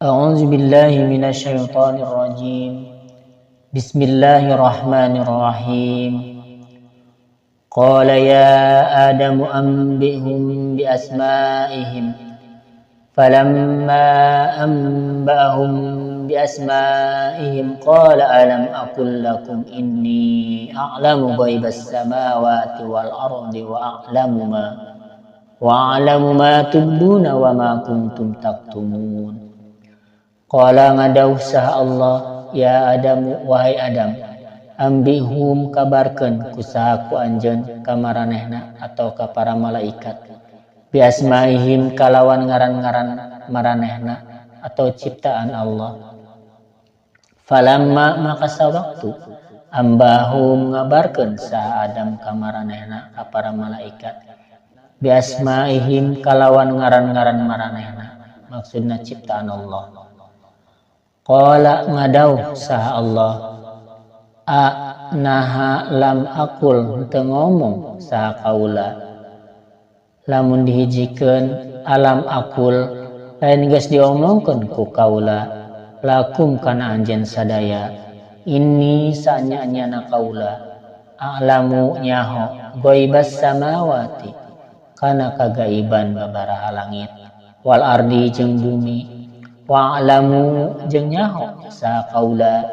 A'udzu billahi minasyaitonir rajim. Bismillahirrahmanirrahim. Qala ya Adamu anbi'hum bi asma'ihim. Falamma anba'ahum bi asma'ihim qala alam aqul lakum inni a'lamu ghaibas samawati wal ardi wa a'lamu ma wa a'lamu ma tubduna wa ma kuntum taktumun. Qala ngadawuh saha Allah, ya Adamu wahai Adam, ambihum kabarkeun ku saha ku anjeun ka maranehna atau ka para malaikat, bi asmaihim kalawan ngaran-ngaran maranehna atau ciptaan Allah. Falamma maka sawaktu ambahum ngabarkeun saha Adam ka maranehna ka para malaikat, bi asmaihim kalawan ngaran-ngaran maranehna, maksudna ciptaan Allah. Qala ngadawuh saha Allah, a naha lam aqul teu ngomong saha kaula. Lamun dihijikeun alam aqul lain geus diomongkeun ku kaula lakum kana anjeun sadaya, inni sanya-nyana kaula a'lamu nyaho ghaibas samawati kana kagaiban babaraha langit wal ardi jeung bumi, wa'lamu jeung nyaho saha kaula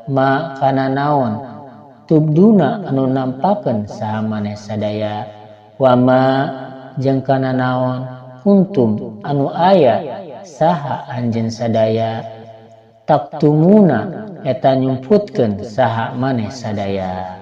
ma kana naon tubduna anu nampakeun saha maneh sadaya, wa ma jeung kana naon kuntum anu aya saha anjeun sadaya, taktumuna eta nyumputkeun saha maneh sadaya.